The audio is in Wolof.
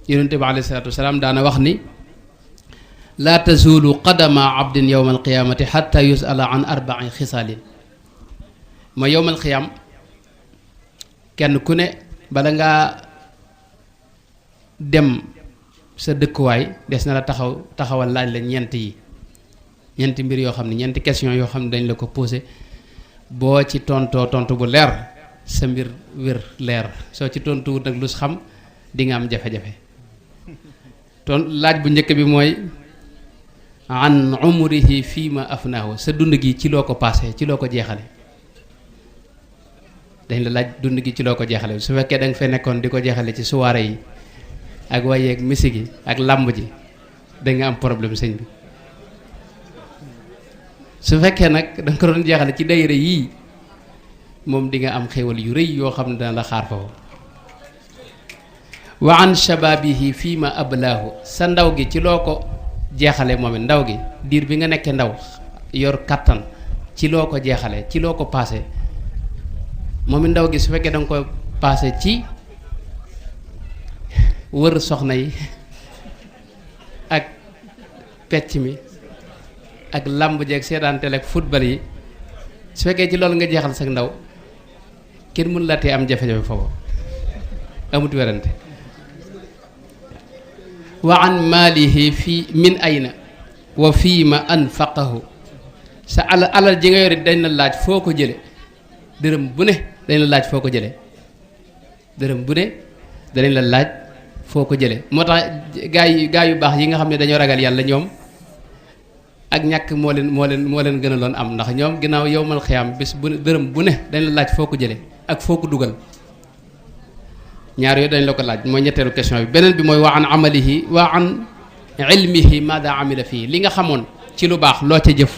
yonente bi alayhi salaatu wasalaam daana wax ni laa tazulu qadama abdin yowma alqiyamati xatta yusala an arbain xisaalin ma yowmal xiyaam kenn ku ne bala ngaa dem sa dëkkuwaay des na la taxawal laaj la ñeenti mbir yoo xam ne ñeenti question yoo xam ne dañ la ko posé boo ci tontoo tontu bu leer sa mbir wér leer soo ci tontuwut nag lu xam di nga am jafe-jafe laaj bu njëkk bi mooy an umrihi fii ma afnaahu sa dund gi ci loo ko passé ci loo ko jeexale dañ la laaj dund gi ci loo ko jeexale su fekkee da nga fee nekkoon di ko jeexale ci soirée yi ak wayeeg musique yi ak làmb ji da nga am problème sëñ bi su fekkee nag da nga ko doon jeexale ci dayre yii moom di nga am xéwal yu rëy yoo xam ne dana la xaar foofu wa an shababihi fii ma ablaahu sa ndaw gi ci loo ko jeexale moom it ndaw gi diir bi nga nekkee ndaw yor kattan ci loo ko jeexale ci loo ko paase moom it ndaw gi su fekkee da nga ko paase ci wër soxna yi ak pecc mi ak làmb ji ak seetaan télé ak football yi su fekkee ci loolu nga jeexal sax ndaw kenn mën la tee am jafe-jafe foofu amut werante wa an maalihi fii min ayna wa fii ma anfaqahu sa alal ji nga yore dañ la laaj foo ko jële dërëm bu ne dañ la laaj foo ko jële dërëm bu ne danañ la laaj foo ko jële moo tax gaa yu baax yi nga xam ne dañoo ragal yàlla ñoom ak ñàkk moo leen gënaloon am ndax ñoom ginnaaw yowmal xiyaam bis bu ne dërëm bu ne dañ la laaj foo ko jële ak foo ko dugal ñaar yooyu dañ la ko laaj mooy ñetteelu question bi beneen bi mooy wa an amalihi wa an ilmihi maada amila fii li nga xamoon ci lu baax loo ca jëf